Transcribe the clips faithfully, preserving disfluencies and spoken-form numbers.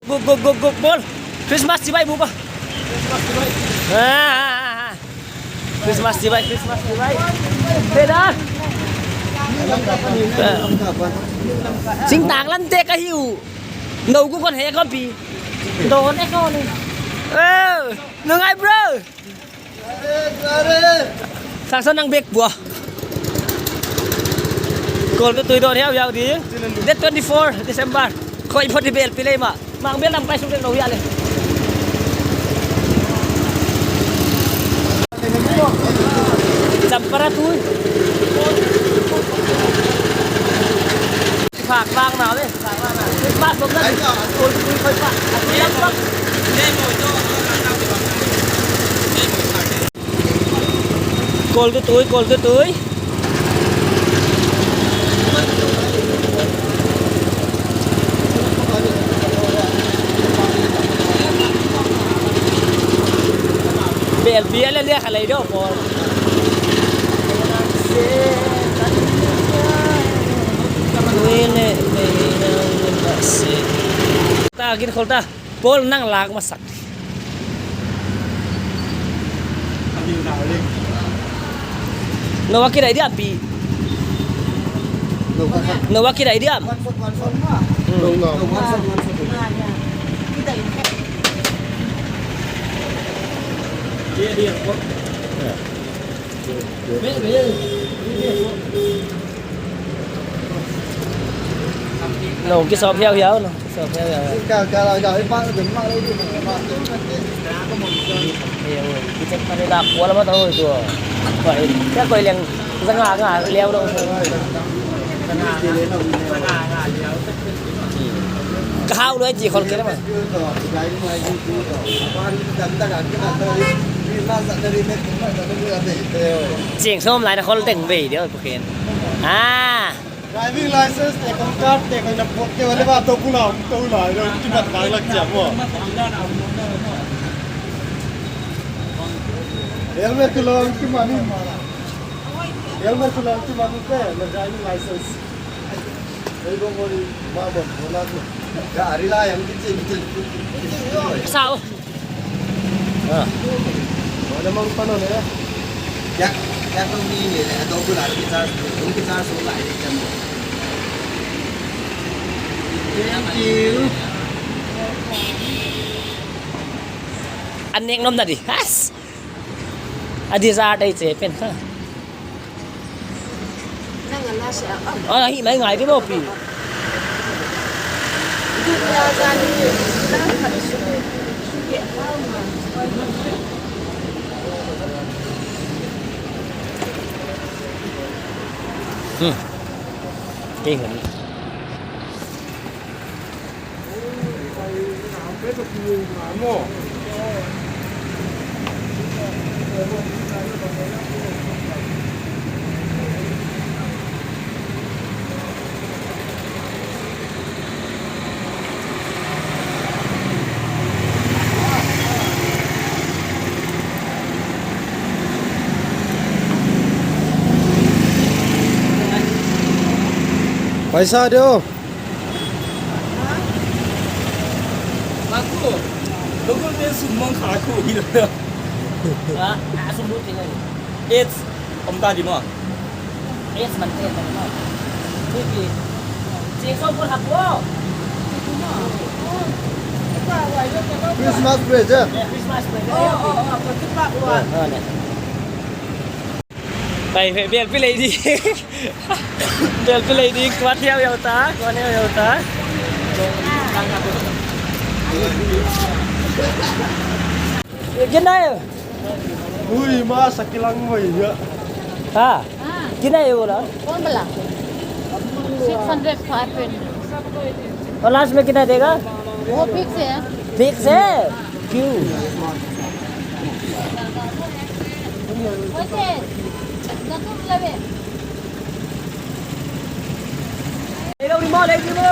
Guk, guk, guk, guk, Paul. Christmas chibai buk a. Ah, ah, ah, ah. Christmas chibai, Christmas chibai. Beda. Singtang lam te ka hi uh. Nou guk kon he kon pi. Don e kon e. Oh, nungai bro. Sasa nang bek bua. Kol Tutui don hiau hiau ding. Date twenty-four December. Khoi pho di bel pilei ma. Mang bel nam kai suk dek lo hiau le. Champara tui. Phak vang na le, phak vang na. Christmas lom na. Kol Tutui khoi pa. Kol Tutui, Kol Tutui. Bel bia le le khalai do Kol. Ta gin khol ta. Paul nang lak masak. No wa kidai diam pi. No wa kidai diam. Hmm. No, kisawp hiauhiau, no, kisawp hiauhiau. Ka, ka, ka, ka, pa, ka, ma, lo, ma. Hiau, kichen pare la, kuala ma tau tu. Koi, ka koi leng, zanga, nga, liau lo. Ka hau lo, chi khol kele ma. Cheng som lai na khol teng vei diau. Ken. Ah. Driving license te kon card te kon na pot ke wale ba to kula to la ro ki bat bang lak cha mo. Helmet tu long ki mani. Helmet tu long ki mani te na driving license. Ei bo mo ni ma bo mo la tu. Gari la yang ki che ki che. Sao. Ah. Mana mang pano ne? Yak, yak ni ni le, do gula ni charge, ni charge so lai ni jam. Thank you. An nek nom na di. Has. A di za dai che pen ha. Nang ana sia am. Ah, hi mai ngai di mo pi. Hmm. Kei hon. Paisa deuh. Aku, local te sum mong kha aku hi lo. Ah, ah, sum lut tinggal. It's om ta di mo. It's man, it's man. Pi pi. Sing song pun hap wo. Christmas present. Yeah, Christmas present. Oh, oh, oh, apa tu pak wa. Ah, ah, ni. Pai, pai, bel pilei di. Bel pilei di, kuat hiauhiau ta, kuat hiauhiau ta. Ginai. Ui, ma, sakilang mo ya. Ha? Ginai bola. कौन वाला? Six hundred five hundred. और लास्ट में कितना देगा? वो फिक्स है। फिक्स है? क्यों? Hello, Rimo, hello, Rimo.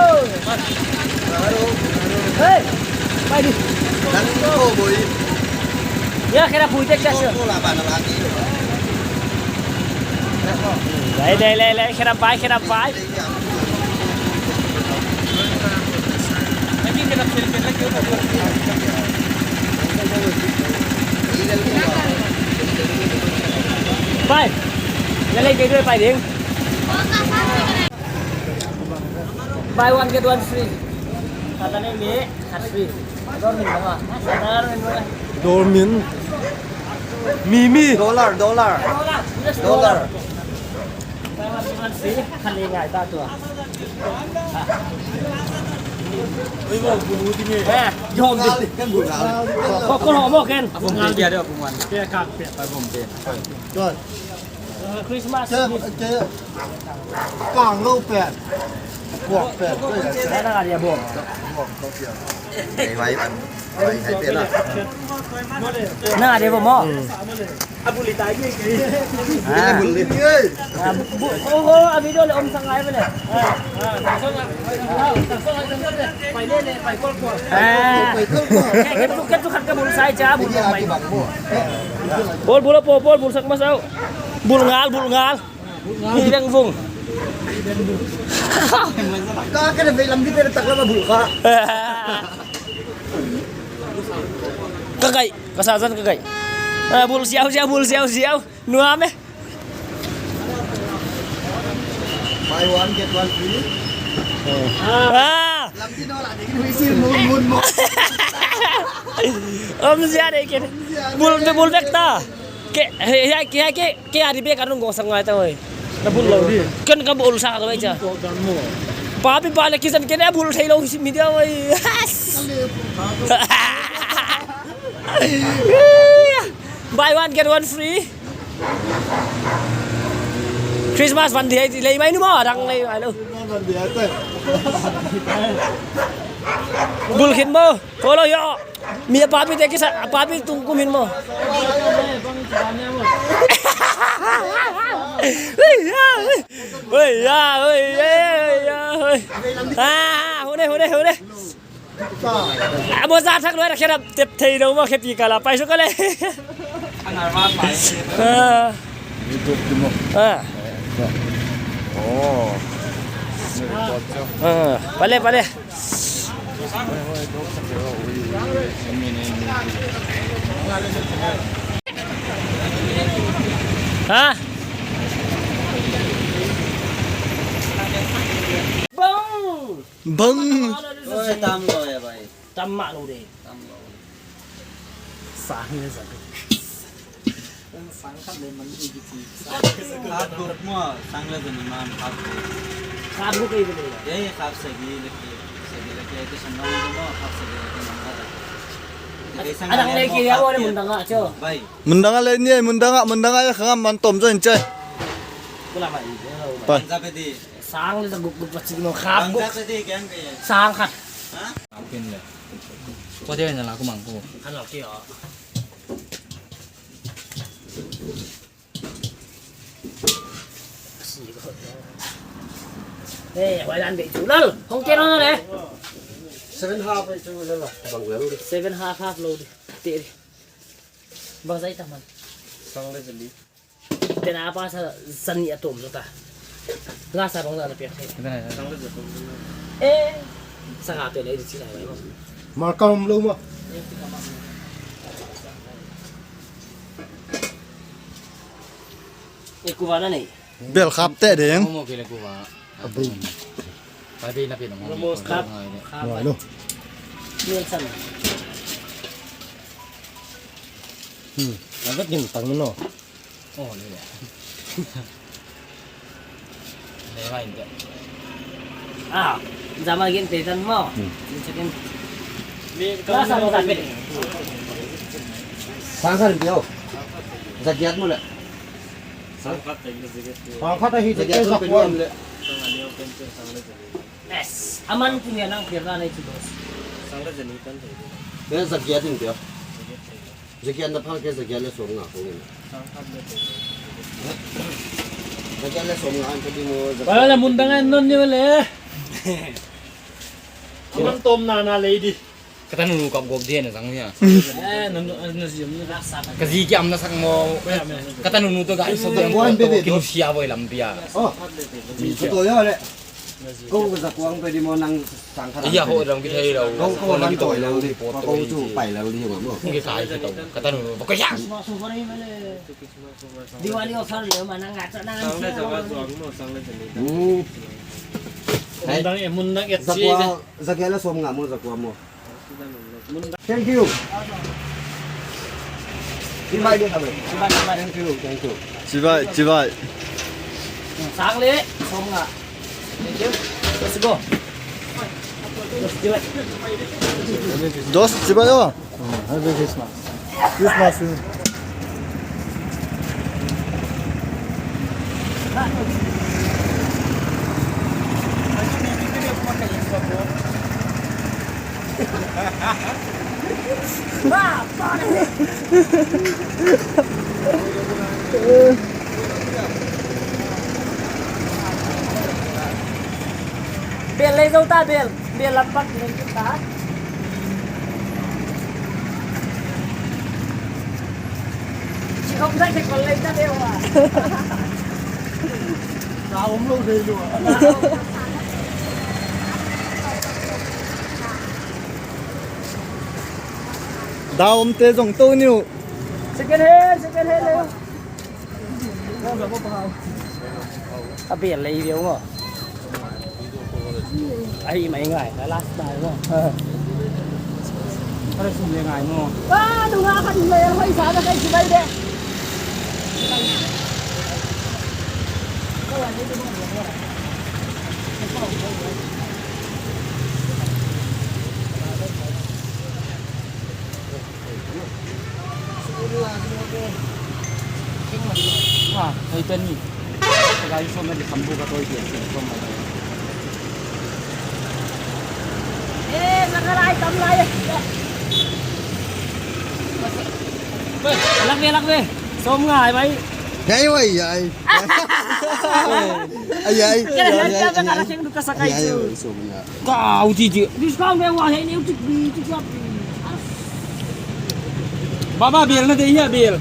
Hey, mai di. Ya, kena pui tek sia. Lai, lai, lai, lai, kena pai, kena pai. Lei ke dua pai ding. Buy one get one free. Kata ni ni, khat free. Dollar min ba? Dollar min ba? Dollar min. Mimi. Dollar, dollar. Dollar. Buy one get one free. Khat lei ngai ta tua. Eh, jom di. Kan bul ngal. Ko ko mo ken. Bul ngal dia dia bul ngal. Dia kak pia. Bul ngal. Good. Christmas. Kang lou pen. Kuak pen. Nang a dia bom. Hei, hei, hei, hei, hei, hei, hei. Nang a dia bom mo. Ah. Bul, oh, oh, a video le om sang ngai bele. Ah. Ken tu, ken tu khat ka bul sai cha, bul mai. Bul, bul, bul, bul, bul sak ma sau. Bul ngal, bul ngal. Hi dang vung. Ka ka na vei lam di pe tak la bul ka. Ka kai, ka sa zan ka kai. Ah, bul siau, siau, bul siau, siau. Nuam eh. Buy one, get one free. Ah. Lam di no la di kin hui sil mun mun mo. Om sia de ken. Bul, bul vek ta. Ke, he, he, ke, ke, ke ari be ka nung gong sang ngai ta oi. Na bul lou di. Ken ka bul sa ka bai cha. Papi pa le kisan ken a bul thei lou si mi dia oi. Buy one get one free. Christmas van dia lei mai nu mo dang lei mai lou. Bul khin mo. Follow yo. Mi a papi te kisa, a papi tung kum hin mo. Oi ya, oi ya, oi ya, oi ya, oi. Ah, hune, hune, hune. A mo za thak lua khe na tep thei lou mo khe pi kala pai su kale. Ah. Ah. Oh. Ah, pale, pale. Ha? Bang! Bang! Oi, tam ko ya, bhai. Tam ma lo de. Tam lo. Sang ni sa. Sang khat le man di di ti. Khat guk mo, sang le zani man khat guk. Khat guk ke le. Ye, ye, khat sagi le ke, sagi le ke, ke sang mo mo, khat sagi le ke man khat. Adang le ke ya wo le mundanga cho. Bai. Mundanga le ni, mundanga, mundanga ya khang man tom zo in chai. Kula mai. Pai. Bangza pe di. Sang le sa guk guk pa chik no khat guk. Bangza pe di, kyan pe. Sang khat. Ha? Ang pin le. Ko de na la ko mang ko. Ano ki o. Eh, wai dan be chu lal. Hong ke no le. Seven half chu lal. Bang lal. Seven half half lo di. Te di. Bang zai taman. Sang le jali. Tena pa sa zani atom zota. Nga sa bang na piak the. Sang le jali. Eh. Sa nga pe le di chi na wai. Mar ka om lo ma. Eh, kuva na nei. Bel khap te ding. Mo mo ke le kuva. Abri. Pai be na pe na mo. Khap. Khap. Lo. Ni san. Hmm. Agat gin tang no. Oh, le ya. Le mai inte. Ah, zama gin te tan mo. Hmm. Ni chicken. Ni ka sa mo sa pe. Sang khat dio. Za giat mo le. Sang khat te ni ziget. Sang khat ahi te sa kuan le. Sang ani open te sang le. Yes. Aman kum ya nang pirna nei chu dos. Sang le zani kan te. Ke za giat in dio. Za giat na phal ke za giat le som nga ko ni. Za giat le som nga an ka di mo za. Wala mundanga non ni wale. Aman tom na na lady. Kata nunu kap gok dia na sang ya. Eh, nunu, nunu siam na. Ka zi kiam na sang mo. Kata nunu to ga iso dia mo. Kinu sia boy lam dia. Oh. Zi to ya le. Kou ka zakuang pe di maw, nang sang khat. Iya, ho dang ki thei lou. Kou, kou van toi lou di. Kou chu pai lou di maw. Ngi kai ki tong. Ka tan maw, ka ya. Diwali offer leh maw, nang ngat, nang ngat. Hmm. Mun dang e, mun dang e. Zakua, zakia la sawmnga maw, zakua maw. Thank you. Chibai dia kami. Chibai, chibai. Thank you, thank you. Chibai, chibai. Sang leh sawmnga. Thank you. Let's go. Dos chibai. Dos chibai, oh. Happy Christmas. Christmas. Bel lei zou ta, bel. Bel lam pak lei ta. Si khop na ke kol lei ta deuh a. Ka om lou deuh lou a. Dah om te zong tou niu. Second hand, second hand leh. A bel lei viau maw. Ai, mai ngai, na last time maw. Para sum leh ngai maw. Ba, nunga khat leh hoi sa na kai si bai de. Ah, hei pen ni. Ka gai som na di sambu ka toi dia, som na. Eh, na ka lai tam lai. Lak ve, lak ve. Som ngai mai. Ngai wai ai. Ai, ai. Kena ai, ai, ai, ai. Kena ai, ai, ai. Kau ti ti. Discount be wa hei ni utik bi, utik bi. Baba, bel na dei hia, bel.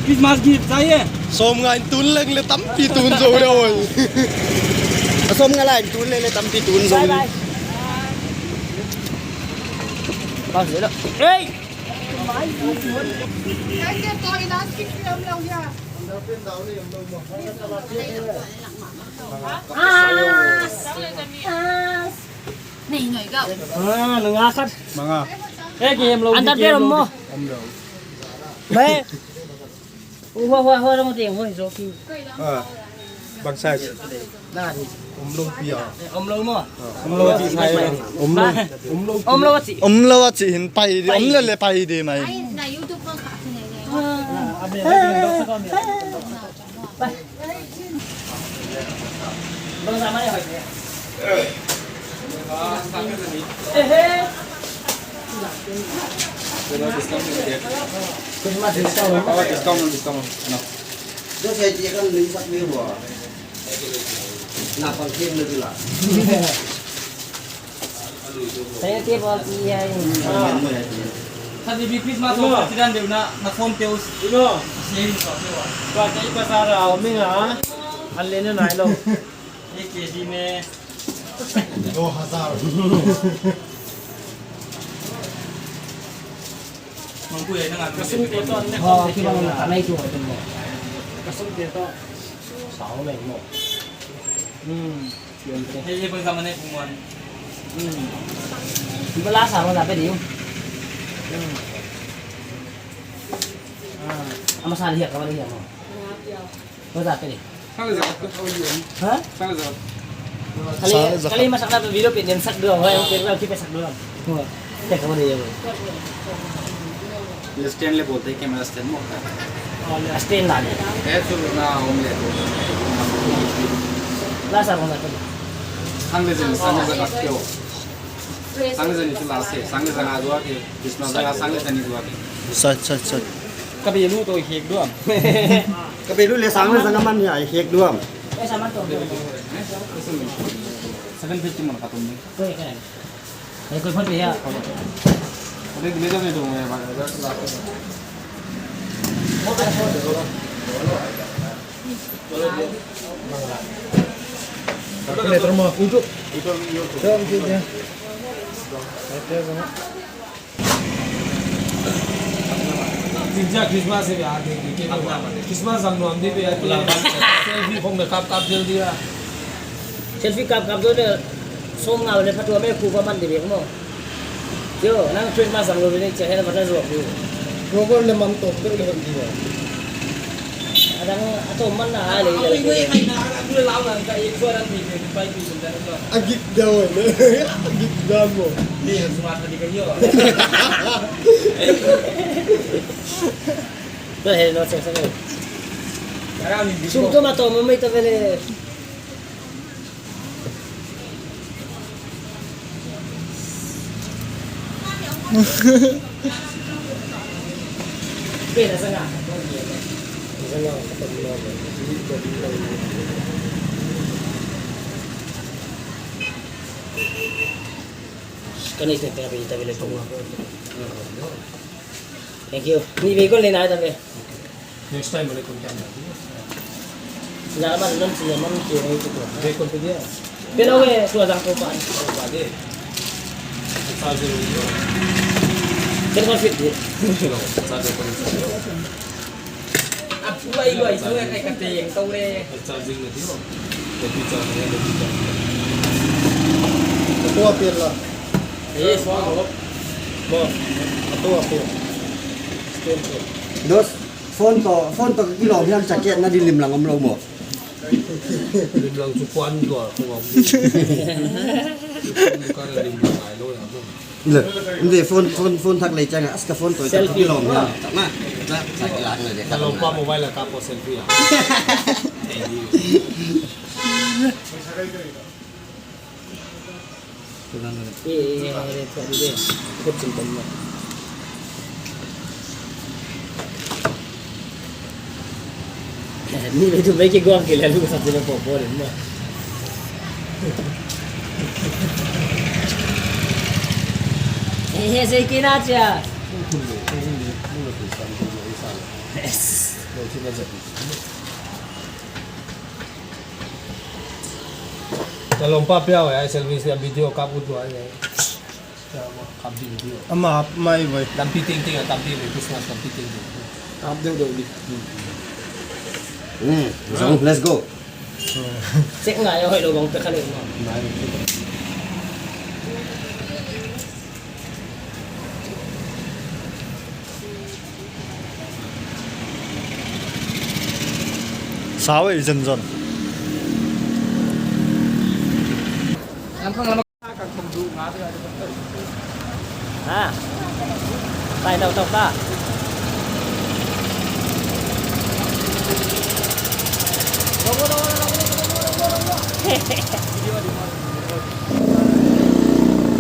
Christmas gift चाहिए. Som ngai tun leng leh tampi tun zou da oi. Som ngai lai tun leng leh tampi tun zou. Bye bye. Bye bye. Hey! Ah, nunga khat. Eh, game lo, underwear game lo. Om maw? Om lo. Bai. Hua, hua, hua, long ting, hoi, zo ki. Ah. Bang size? Nah, di. Om lou pi a. Eh, om lou maw? Ah. Om lou chi sai mai. Om lou. Om lou. Om lou chi. Om lou chi hin pai di. Pai. Om lou leh pai di mai. Ai, na YouTube pun kha tu ngai ngai. Ah. Pai. Bang sama ni hoi. Eh, eh. Discount, discount. Oh, discount, discount. No. Dos saya dia kan lebih satu ribu. Lapan puluh lebih lah. Saya tiap waktu iya ini. Khat di Christmas offer chidan deuh na, na phone te us. Ino. Saving sa te wa. Ba kai pasar a, om ing a. An leh na nai lou. Ek K G me. Dua hazar. Mangkuk ya, na ngai. Kasum te toh, ne. Oh, kibang na, kamai tu, tu mo. Kasum te toh. Sao leh mo. Hmm. Hei, hei, bang sama ni pumuan. Hmm. Bela sama dapat dia. Hmm. Ah, ama sa dia, kawan dia mo. Mo dapat dia. Sana zakat tu, kawan dia. Ha? Sana zakat. Kali, sana zakat. Kali masak na video pin, yang sak dua, wah, yang pin, kita sak dua. Wah. Teka mo dia. Ye stand le bolte hain, camera stand mo. Stand na le. Eh, tu na om le. La sa, la sa. Sang le zen, sang le zen kyo. Sang le zen tu la se, sang le zen a dua ke, bisna zen a sang le zen dua ke. Sa, sa, sa. Ka belu toh hek duam. Ka belu leh sang le zen man ya hek duam. Eh, sa man toh. Seven fifty man ka tum ni. Koi ka. Ei, koi phone pe ya. Abhi le jane do, main baat kar raha tha. Calculator mo. YouTube. Jom, jom, jom. Jom, jom. Christmas hi a di, di, di. Christmas zang nuam di be a di. Selfie khong le kap kap zel di a. Selfie kap kap zel di. Sawmnga le pha tua me ku va man di be mo. Yo, nang Christmas zang lou ni chia hel mata zuak di. Global le man tok tok le hon di a. Adang a to man na a le le. A gik da wan. A gik da mo. Ni han suma tadi ka yo. To hel no cheng sa. Sum to ma to mo mai to vele. Kan ite te abi ta bele tong. Thank you. Ni be kon le na ta be. Next time mane kon kya na. Sila man non sila man ke ni tu. Be kon pe dia. Pero we tu zang ko pa. Ko pa de. Charger ni. Pero kon fit de. Charger kon. Ab tu ai lo ai tu ai ka te yang tau le. Charging ni tu. Tapi charging ni tu. Aku apir lah. Yes, wow. Mo. Aku apir. Stand up. Dos. Phone toh, phone toh ka kilawm hiam, jacket na di lim lang om lou maw. Lim lang chu puan tua ka ngawm. Ka lim lang ai lou ya maw. Ila, inde phone, phone, phone thak lei chang a, as ka phone toh ka kilawm hiam. Selfie. Tak na, tak, tak lang le de. Kalau pa mobile ka po selfie ya. Ni le tu mai ke guang ke lalu sa tu ko ko le mo. Eh, eh, sei kina chia. Yes. Ka lawmpa piau ai, selfie sia video kap ut ua ai. Kap di video. Ama mai vai. Lampi tengteng a kap di, Christmas lampi tengteng. Kap deuhdeuh di. Hmm, zong, let's go. Check ngai a hoih lou bang pe kha le ma. Ngai. Sawe i zen zon. Ha. Tai tau tau ka.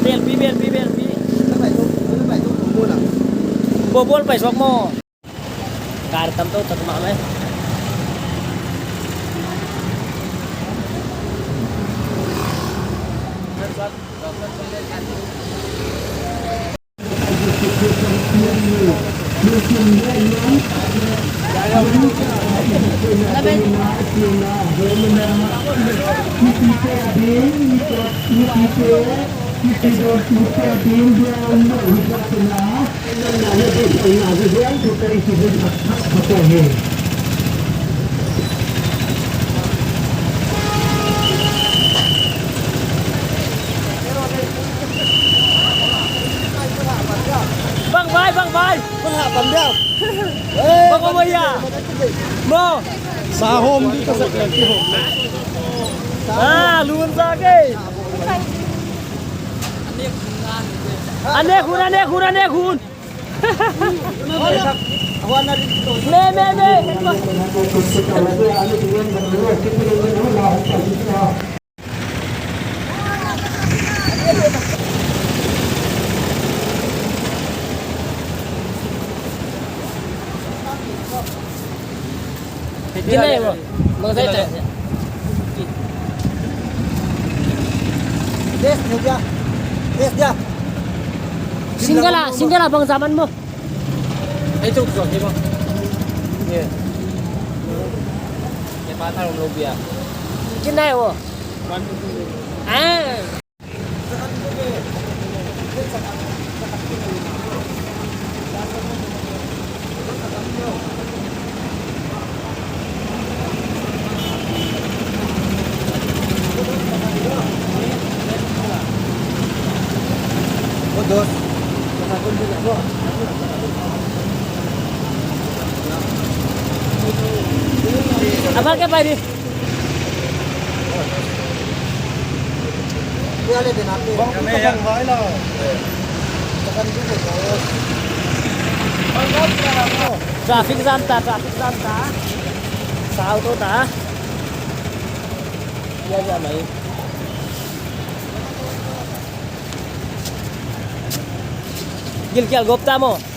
Belpi, belpi, belpi. Bobol pai sok mo. Kar tam to tak ma mai. Bang vai, bang vai. Bang vai, bang vai. Bang vai ya. Mo. Sa hom di ka sa ka ki hom. Ah, lun sa ke. Ane khun, ane khun, ane khun. Me, me, me. Kinai mo. Mang sai ta. Test ho gaya. Test gaya. Single a, single a bang zaman mo. Ei tu so, ei mo. Ye. Ye pa ta rom lo bia. Kinai mo. Ah. Apa ke, Pak, ini? Traffic jam ta, traffic jam ta. Sa auto ta. Ia jam ai. Gilkial gop ta maw.